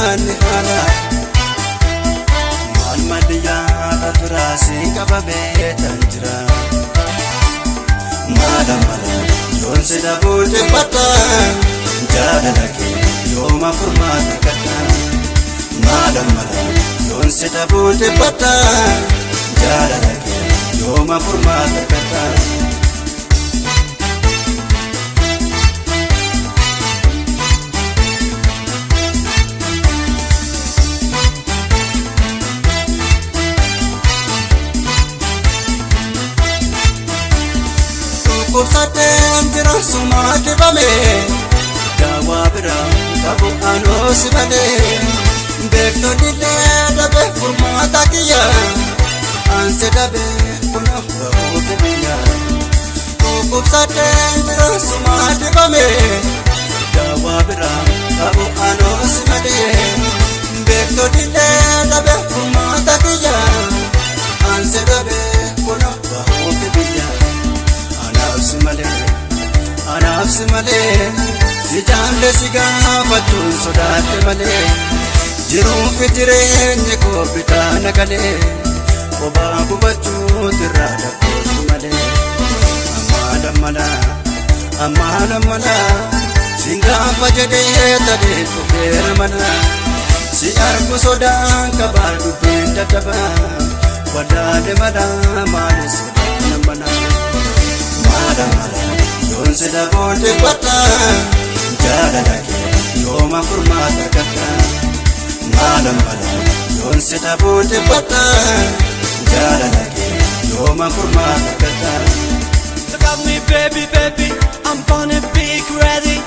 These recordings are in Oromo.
yaanni haala. Maal madiyyaa turaasiin qabamee tan jira. Maala mala yoon si dhabuu dhibbata, jaalala kee yooma furmaata argata. Maala mala yoon si dhabuu dhibbata, jaalala kee yooma furmaata argata. Dhukkubsadheen jira sumaa dibame, daawaa biraa qabu anoo si malee. Beektonni illee dhabe furmaata kiyya, ansi dhabe kunoo bahuufi biyya. Dhukkubsadheen jira sumaa dibame, daawaa biraa qabu anoo si malee. Beektonni illee dhabe furmaata kiyya, ansi dhabe kunoo bahuufi biyya. Anaaf si malee, anaaf si malee, si jaalle si gaafachuun sodaadhe malee. Jiruufi jireenyi koo bitaa na galee, kophaa gubachuutu irraa dhabbootu malee. Ammaa lammana, ammaa lammana, sin gaafa jedhee tadee dhufeera mana. Si argu sodaan qabaa dubbiin dadhabaa, wadaade malaa maali sodaan mana. Maala mala yoon si dhabuu dhibbata, jaalala kee yooma furmaata argata. Maala mala yoon si dhabuu dhibbata, jaalala kee yooma furmaata argata. Look at me, baby, baby, I'm gonna be ready.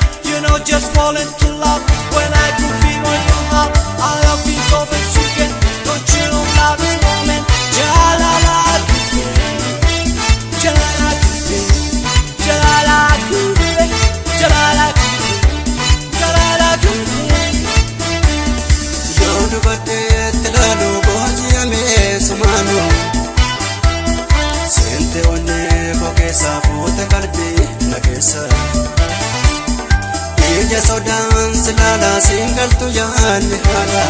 Just fall into love when I could feel on your heart. I love you so much, you can. Don't you know love this moment? Jalala, jalala, jalala, jalala, jalala. Yoo dubarteetti ilaalu booji'amee sumaanu, seente onnee koo keessaa fuute qalbii na keessa. Ija sodaan si laalaa siin galtu yaanni haala.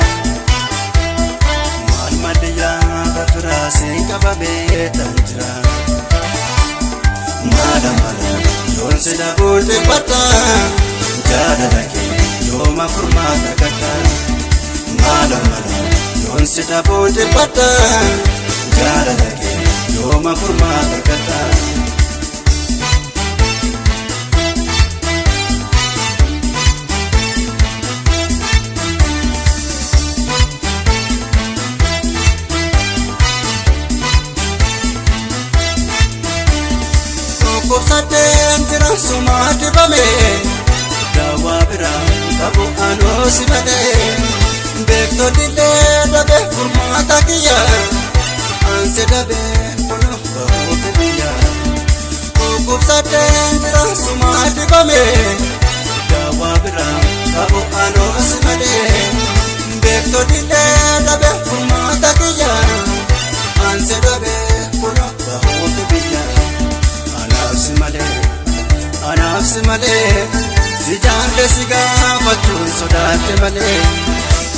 Maal madiyyaa turaa siin qabamee tan jira. Maala mala yoon si dhabuu dhibbata, jaalala kee yooma furmaata argata. Maala mala yoon si dhabuu dhibbata, jaalala kee yooma furmaata argata. Dhukkubsadheen jira sumaa dibame, daawaa biraa qabu anoo si malee. Beektonni illee dhabe furmaata kiyya, ansi dhabe kunoo bahuufi biyya. Dhukkubsadheen jira sumaa dibame, daawaa biraa qabu anoo si malee. Beektonni illee dhabe furmaata kiyya, ansi dhabe kunoo bahuufi biyya. Anaaf si malee, anaaf si malee, si jaalle si gaafachuun sodaadhe malee.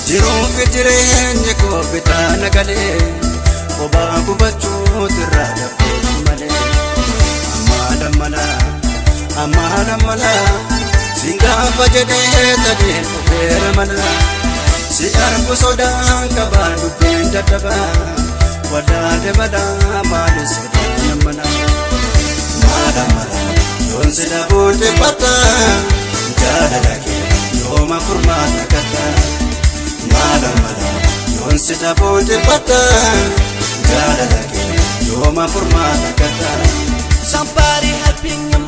Jiruufi jireenyi koo bitaa na galee, kophaa gubachuutu irraa dhabbootu malee. Ammaa lammana, ammaa lammana, sin gaafa jedhee tadee dhufeera mana. Si argu sodaan qabaa dubbiin dadhabaa, wadaade malaa maali sodaan mana. Maala mala yoon si dhabuu dhibbata, jaalala kee yooma furmaata argata. Maala mala yoon si dhabuu dhibbata, jaalala kee yooma furmaata argata. Somebody helping a